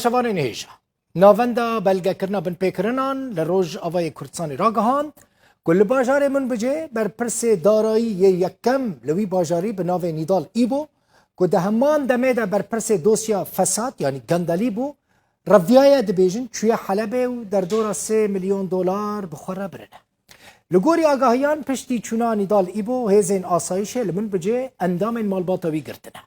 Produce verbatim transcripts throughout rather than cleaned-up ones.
Şevanên hêja. Navenda belgekirina binpêkirinan li Rojavayê Kurdistanê ragihand ku li bajarê Minbicê berpirsê darayî yê yekem li wî bajarî bi navê Nîdal Îbo, ku di heman demê de berpirsê dosya fesad, yanî gendelî bû, reviyaye, dibêjin, çûye Helebê û derdora sê milyon dolar bi xwe re birine. Li gorî agahiyan, piştî çûna Nîdal Îbo, hêzên asayîşê li Minbicê endamên malbata wî girtine.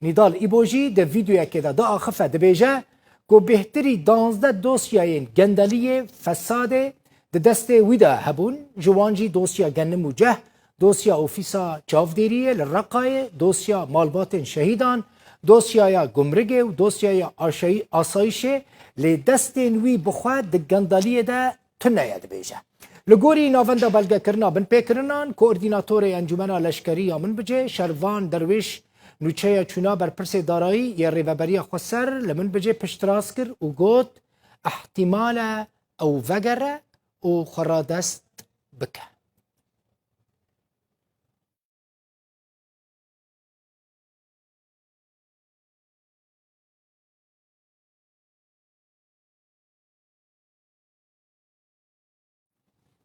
Nîdal Îbo jî di vîdeoyekê de diaxife, dibêje ku bêhtirî duwazdeh dosyayên gendeliyê, fesadê di destê wî de hebûn, ji wan jî dosya Genim û Ceh, dosya ofîsa çavdêriyê li Reqayê, dosya malbatên şehîdan, dosyaya gumrigê û dosyaya aşayî-, asayîşê, lê destên wî bi xwe di gendeliyê de tune ye, dibêje. Li gorî navenda belgekirina binpêkirinan, koordînatorê Encûmena Leşkerî ya Minbicê, Şervan Derwêş, nûçeya çûna berpirsê darayî yê Rêveberiya Xweser li Minbicê piştrast kir û got, Ihtimal e ew vegere û xwe radest bike.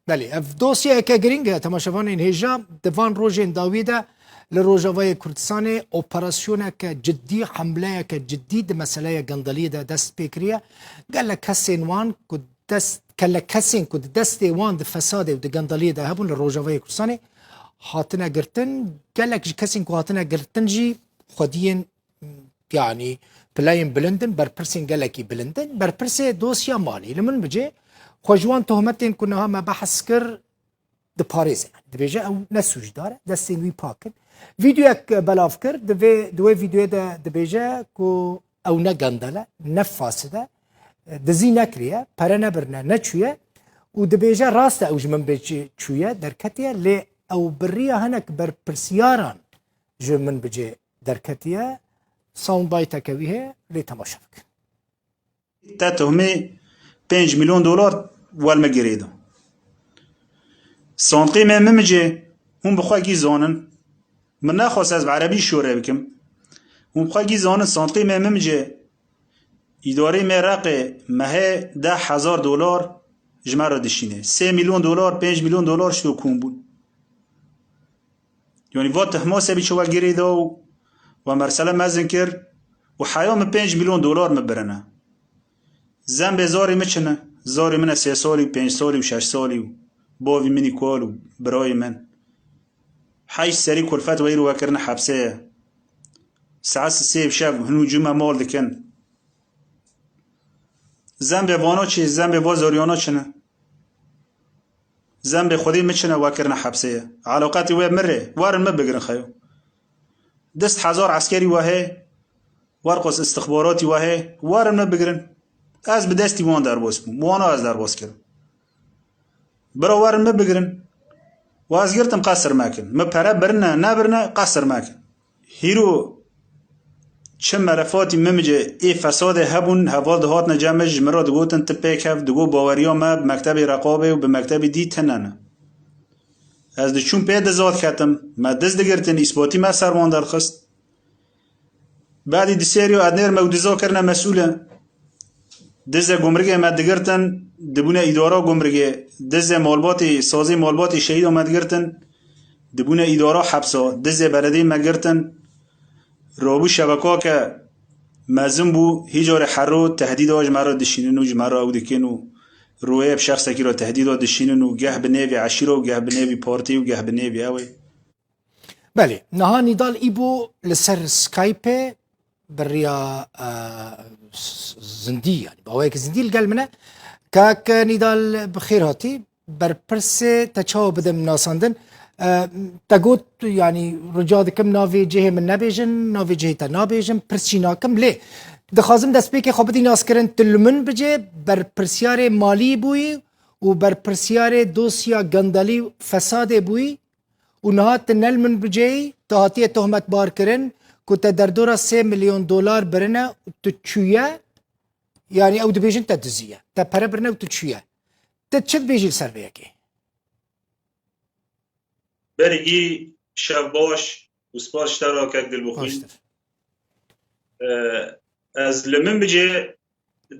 Belê, ev dosyayeke girîng e. Temaşevanên hêja, di van rojên dawî de li Rojavayê Kurdistanê operasyoneke cidî, hemleyeke cidî di meseleya gendeliyê de dest pê kiriye. Gelek kesên wan ku dest, kele kesên ku di destê wan di fesadê û di gendeliyê de hebûn li Rojavayê Kurdistanê hatine girtin. Gelek ji kesên ku hatine girtin jî xwediyên, yanî, pileyên bilind in, berpirsên gelekî bilind in. Berpirsê dosya malî li Minbicê xwe ji wan tohmetên ku niha me behs kir diparêze. Dibêje ew ne sûcdar e, destên wî pak in. Vîdeoyek belav kir, di vê, di wê vîdeoyê de dibêje ku ew ne gendel e, ne fasid e, dizî nekiriye, pere nebirine, neçûye û dibêje rast e ew ji Minbicê çûye, derketiye, lê ew bi riya hinek berpirsiyaran ji Minbicê derketiye. Soundbiteke wî heye, lê temaşe bikin. Te tohmê pênc milyon dolar wel me girêda. Sandqê me Minbicê, hûn bi xwe gî zanin. Min nexwest ez bi erebî şore bikim. Hûn bi xwe gî zanin, sandqê me Minbicê, îdarê me Reqê mehê deh hezar dolar ji me re dişîne. Sê milyon dolar, pênc milyon dolar şito kom bûn. Yanî va tehma sebî çi we girê da û we mersele mezin kir û heya min pênc milyon dolar min birine. Zembê zarê min çi ne? Zarê min e sê salî û pênc salî û şeş salî û bavî min î kal û birayê min. Heşt serî kulfet weyr we kirine hepsê ye. Saet sê bi şev hin û cû me mal dikin. Zembê vana çi? Zembê va zaryana çi ne? Zembê xwedî min çi ne we kirine hepsê ye. Elaqetî we min rê. Werin min bigirin xeyo. Dest hezar eskerî we heye. Werqos istixbaratî we heye. Werin min bigirin. Ez bi destî wan derbas bûm. Wana ez derbas kirim. Bira werin min bigirin. Wa ez girtim qesir mekin. Min pere birine, nebirine qesir mekin. Hîro çi melefatî Minbicê ê fesadê hebûn, heval dihatine cem min, ji min re digotin, tu pêk hev, digot baweriya me bi mektebê Reqabê û bi mektebê dî tune ne. Ez diçûm pê diza diketim, me diz digirtin, îsbatî me ser wan derxist. Badî di serî û ednêr me û diza kirine mesûl e. Dizê gumrigê me digirtin, dibûne îdara gumrigê. Dizê malbatê, sazê malbatê şehîda me digirtin, dibûne îdara hepsa. Dizê beledê me girtin. Rabû şebeka ke mezin bû, hî carê herro tehdîda ji me re dişînin û ji me re ew dikin û royê bi şexsekî re tehdîda dişînin û geh bi nêvî eşîra û geh bi nêvî partî û geh bi nêvî ew ê. Belê, niha Nîdal Îbo li ser Skype bi riya, e, s-, zindî, yanî bi awayekî zindî li gel min e. Kak Nîdal, bi xêr hatî. Berpirsê te çawa bidim nasandin? E, te got, yanî rica dikim navê cihê min nebêjin, navê cihê te nabêjim, pirs jî nakim. Lê dixwazim destpêkê xwe bidî naskirin. Tu li Minbicê berpirsiyarê malî bûyî û berpirsiyarê dosya gendelî û fesadê bûyî. Û niha tu ne li Minbicê yî, tu hatiye tohmetbarkirin ku te derdora sê milyon dolar birine û tu çûye, yanî ew dibêjin te diziye. Te pere birine û tu çûye. Tu çi dibêjî li ser vê yekê? Berî gî şev baş û spas ji te re kek Dilbixwîn. Baştir. Ee, ez li Minbicê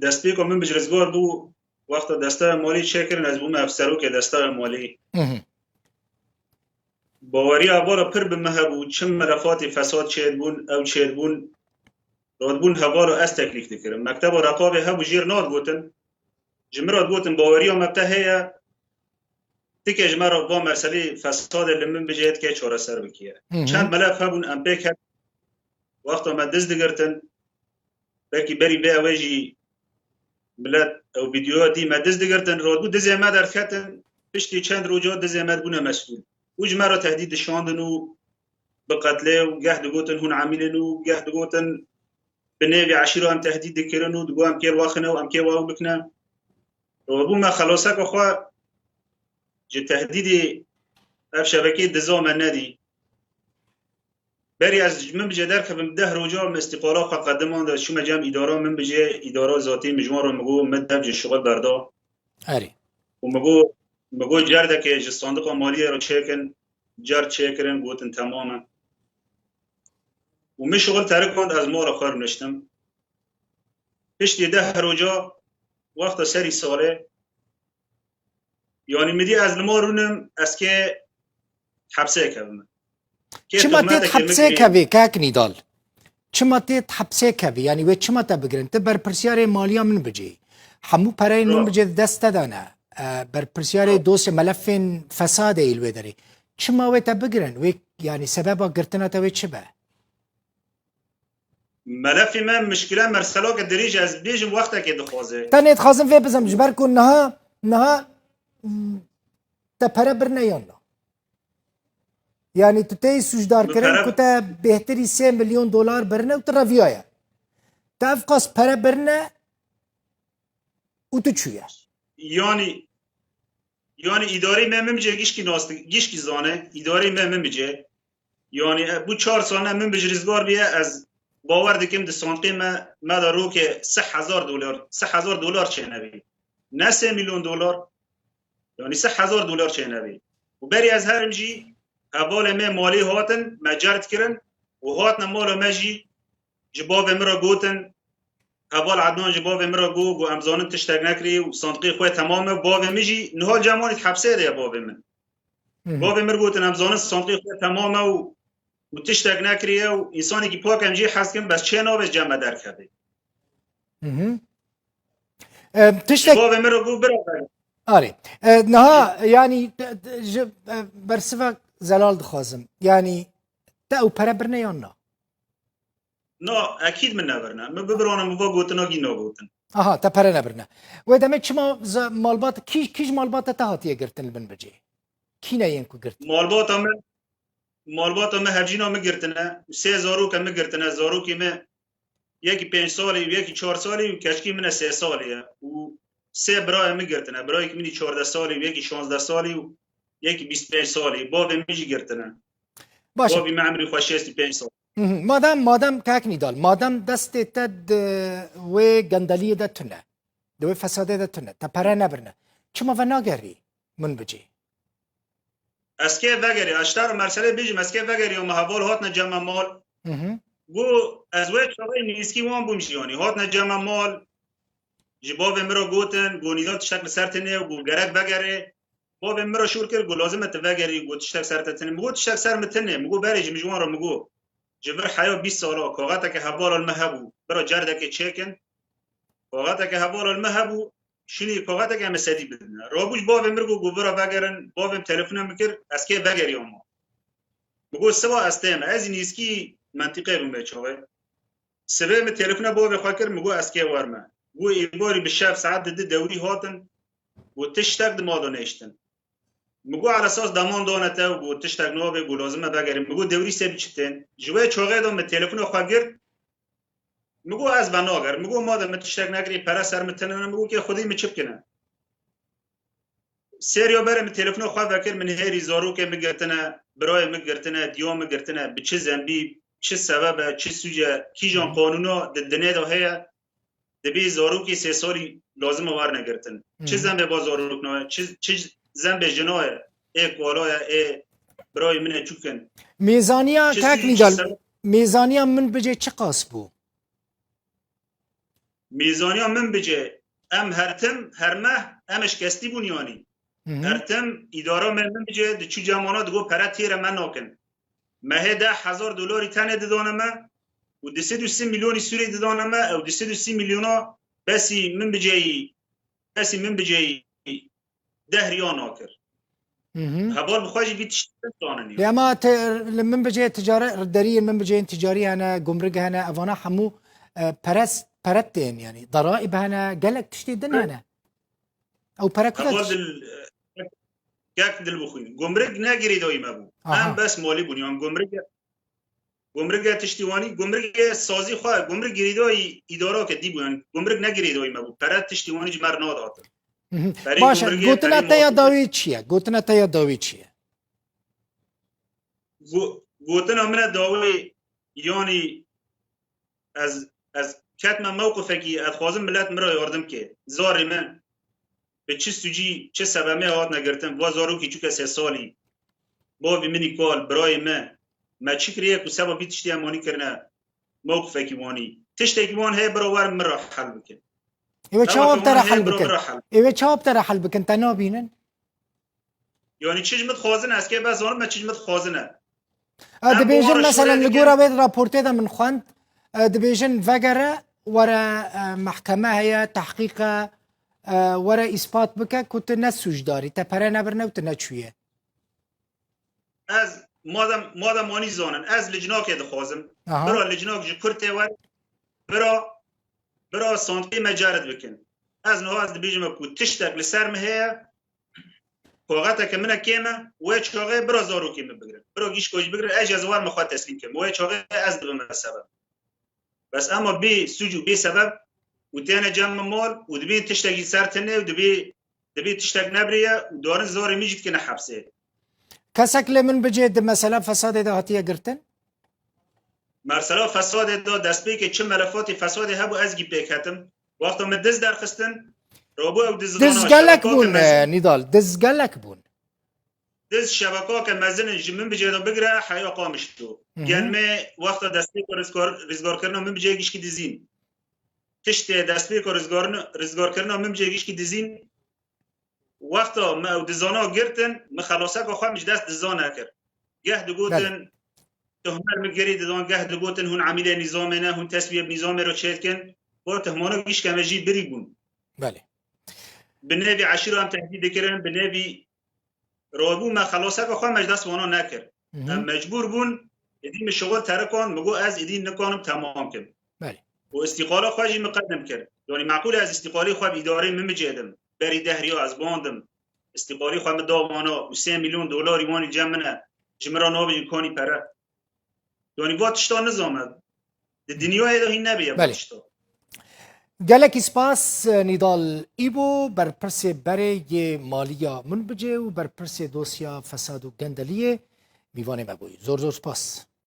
destpêka min bi ji rizgar bû, wexta desteya malî çêkirin, ez bûme ev serokê desteya malî. Mhm. Baweriya hevala pir bi min hebû, çi melefatê fesad çêdibûn, ew çêdibûn, radibûn hevala ez teklîf dikirim. Mekteba Reqabê hebû jêr nadigotin, ji min re digotin, baweriya me bi te heye, tike ji me re va meselê fesadê li min bicê, tike çareser bikiye. Hı hı. Çend melef hebûn, em pêk hetin, wexta me diz digirtin, belkî berî vê ew ê jî milet ew vîdyoya dî, me diz digirtin, radibû dizê me derketin, piştî çend roja dizê me dibûne mesûl. Û ji me re tehdîd dişandin û bi qetlê û geh digotin hûn emînin û geh digotin bi nêvî eşîra em tehdîd dikirin û digot em kê li we xine û em kê we ew bikine. Rabû me xeloseke xwe ji tehdîdê ev şebekeyê diza me nedî. Berî ez ji min bicê derkevim, deh roja min îstîqala xwe qedimand, ez çûme cem îdara min bicê, îdara zatî min ji wan re min got, min dev ji şixul berda. Erê. Û min got, min got cerdekê ji sandiqa maliyê re çêkin, cerd çêkirin, gotin temam e. Û min şixul terikand, ez mala xwe rûniştim. Piştî deh roja wexta serî salê, yanî min dî ez li mal rûnim, ez kê hepsê kevime. Kê Çima tê tuhmeteke min hepsê kirî. kevî, kek Nîdal? Çima tê hepsê kevî? Yanî wê çima te bigirin? Tu berpirsiyarê maliya min bicî. Hemû pereyên min Ro. bicê di dest te de ne. E, berpirsiyarê Ro. dosê melefên fesadê yî li wê derê. Çima wê te bigirin? Wê, yanî sebeba girtina te wê çi be? Melefê me mişkile merselake dirêj e, ez bêjim wextekê dixwaze. Tenê dixwazim vê bizim, ji ber ku niha, niha, mm, te pere birine yan na. Yanî tu tê sûcdar Min kirin pere ku te bêhtirî sê milyon dolar birine û tu reviyaye. Te ev qas pere birine û tu çûye. Yanî, yanî îdareyê me min bicê gişkî nas, gişkî zane, îdareyê me min bicê. Yanî, e, bû çar sal ne min bi ji rizgar bûye, ez bawer dikim di sandiqê me, me de rokê sih hezar dolar, sih hezar dolar çênebî. Ne sê milyon dolar, yanî sih hezar dolar çênebî. Û berî ez herim jî, hevalê me malê hatin, me cerd kirin û hatine mala me jî, ji bavê min re gotin, heval Ednan ji bavê min re got, got, em zanin tiştek nekirî û sandiqê xwe temam e. Bavê min jî niha cemanî di hepsê de ye bavê min. Hı hı. Bavê min gotin, em zanin sandiqê xwe temam e û, û tiştek nekiriye û însanekî pak em jê hez dikin, bes çê nabe ji cem me derkeve. Hı hı. E, Ji tiştek bavê min re got, bira ver. Arê. E, niha, yanî, te, te, ji, e, bersiva Zelal dixwazim. Yanî, te ew pere birine yan na? Na, ekîd min nebirine. Min bibirane, min va gotina gî nagotin. Aha, te pere nebirine. Wê demê çima ze-, malbat, kî, kî ji malbata te hatiye girtin li bin bicê? Kî ne yên ku girt? Malbata min, malbata min hevjîna min girtine, sê zaroke min girtine, zarokê min yekî pênc salî û yekî çar salî û keçikê min e sê salî ye. Û sê birayê min girtine, birayekî min î çardeh salî û yekî şazdeh salî û yekî bîst pênc salî. Bavê min jî girtine. Baş e. Bavê min emrî xwe şêst û pênc sal. Hı hı. Madem, madem kek Nîdal, madem destê te di wê gendeliyê de tune, di wê fesadê de tune, te pere nebirine, çima venagerî min bicî? Ez kê vegerî, ez ji te re meselê bêjim, ez kê vegerî, me heval hatine cem me mal. Hı hı. Got, ez wê çaxê nêzîkî wan bûm jî, yanî hatine cem me mal, ji bavê min re gotin, got, Nîdal tiştek li ser tune û got, gerek vegerê. Bavê min re şûr kir, got, lazim e tu vegerî, got, tiştek ser te tune. Min got, tiştek ser min tune. Min got, berê jî, min ji wan re min got, ji vir heya bîst sala, kaxeteke hevala li me hebû, bira cerdekê çêkin. Kaxeteke hevala li me hebû, şûnî kaxeteke em ê sedî bidine. Rabû ji bavê min re got, got, bira vegerin, bavê min telefona min kir, ez kê vegeriyama. Min got, siva ez têm, ez jî nêzîkî mentîqê bûm vê çaxê. Sibê min telefona bavê xwe kir, min got, ez kê werme. Got, êvarî bi şev saet di du dewrî hatin, got, tiştek di mal de nehiştin. Min got, elesas deman dane te û got, tiştek nabe, got, lazim e vegerî. Min got, dewrî sê bi çi tên? Ji wê çaxê de min telefona xwe girt, min got, ez venagerim. Min got, madem min tiştek nekirî, pere ser min tune ne, min got, kê xwedî min çi bikine? Seriya berê min telefona xwe vekir, min hêrî zarokê min girtine, birayê min girtine, diya min girtine, bi çi zembî, çi sebeb e, çi sûc e, kîjan Hı. qanûna di dinê de heye, dibê zarokê sê salî lazim e werne girtin. Çi Hı. zembê ba zarok naye, çi, çi zembê jina ye, ê koala ye, ê birayê min e çûk in. Mêzaniya Çi kek sûc, çi Nîdal, sebeb? Mêzaniya min bicê çi qas bû? Mêzaniya Minbicê, em her tim, her meh, em şikestî bûn yanî. Hı hı. Her tim îdara me Minbicê diçû cemana digot pere têre me nakin. Mehê deh hezar dolarî tenê didane me û du sed û sî milyonî Sûrî didane me, ew du sed û sî milyona besî Minbiceyî, besî Minbiceyî deh riya nakir. Hı hı. Heval bi xwe jî vî tiştî zanîn. Lê ema te, li Minbicê ticare-, deriyên Minbiceyên ticarî hene, gumruk hene, evana hemû, e, perest, peret tên, yanî daraîb hene, gelek tiştê din hene. Ew pere ku Heval dil, e, kek dil bixwîn. Gumruk ne girêdayî me bû. Aha. Em bes malî bûn, yan gumruk Gumrige tiştî wanî, gumrige sazî xwe, gumrig girêdayî îdarake dî bû, yanî gumrig ne girêdayî me bû. Pere tiştî wanî ji me re nadatin. Mhm. Perê Baş e, gumrigê gotina perê te ya mafê dawî çi ye? Gotina te ya dawî çi ye? Go-, gotina min e dawî, yanî ez, ez ketme mewqifekî, ez dixwazim milet min re yardim ke. Zarê min bi çi sûcî, çi sebemê hatine girtin, va zarokî çûke sê salî, bavê min î kal, birayê me, me çi kiriye ku seba vî tiştî em wanî kirine mewqifekî wanî. Tiştekî wan heye bira wer min re hel bikin. Ê wê çawa bi te re hel bikin? Ê wê çawa bi te re hel bikin? Te nabînin? Yanî çi ji min dixwazin, ez kê bes zanim me çi ji min dixwazine. E, Em dibêjin, bi wan re mesela, şûrê li dikin. Gora wê raportê de min xwend, e, dibêjin vegere, were, e, mehkeme heye, tehqîq e, e, were îspat bike ku tu ne sûcdarî, te pere nebirine û tu neçûye. Ez madem, madem wanî zanin, ez licnakê dixwazim. Aha. Bira licnak ji Kurtê were, bira, bira sandqê me cered bikin. Ez niha ez dibêjim ku tiştek li ser min heye, kaxeteke min e kêm e, wê çaxê bira zarokê min bigirin. Bira gişko jî bigirin, ez jî ez war min xwe teslîm kim. Wê çaxê ez dibim sebeb. Bes ema bê sûc û bê sebeb û têne cem min mal û dibê tiştekî ser tine û dibê, dibê tiştek nebrêye û darin zarê min jî dikine hepsê. Kesek li Minbicê di mesela fesadê de hatiye girtin? Mesela fesadê de destpêkê çi melefatê fesadê hebû ez gî pêk hetim. Wexta min diz derxistin, rabû ew diz Diz gelek şebekake bûn, mezin. E, Nîdal, diz gelek bûn. Diz şebekake mezin in ji Minbicê de bigire heya Qamişlo. Hı hı. Gen me wexta destpêka rizgar-, rizgarkirina Minbicê gişkî dizîn. Tiştê destpêka rizgarina-, rizgarkirina Minbicê gişkî dizîn. Wexta me ew dizana girtin, me xelaseka xwe min ji dest dizan nekir. Geh digotin, Belê. Tuhmer min girê didan, geh digotin, hûn emîlê nîzamê ne, hûn teswiyê bi nîzamê re çêdikin. Bo tuhmana gişke me jî birî bûn. Belê. Bi nêvî eşîra em tehdît dikirin, bi nêvî rabû me xelaseka xwe me ji dest wana nekir. Hı hı. Em mecbûr bûn, êdî min şixul terikan, min got ez êdî nikanim temam kim. Belê. Û îstîqala xwe jî min qedim kir. Yanî meqûl e ez îstîqalê xwe bi îdareyê min bicêdim. Berî deh riya ez bandim. Îstîqalê xwe min da wana û sê milyon dolarî wanî cem min e. Ji min re nabêjin kanî pere. Yanî va tişta nizam e. Di dinyayê de hîn nebêye va Belê. Tişta. Gelekî spas, Nîdal Îbo, berpirsê berê yê maliya Minbicê û berpirsê dosya fesad û gendeliyê mîvanê me bûyî. Zor zor spas.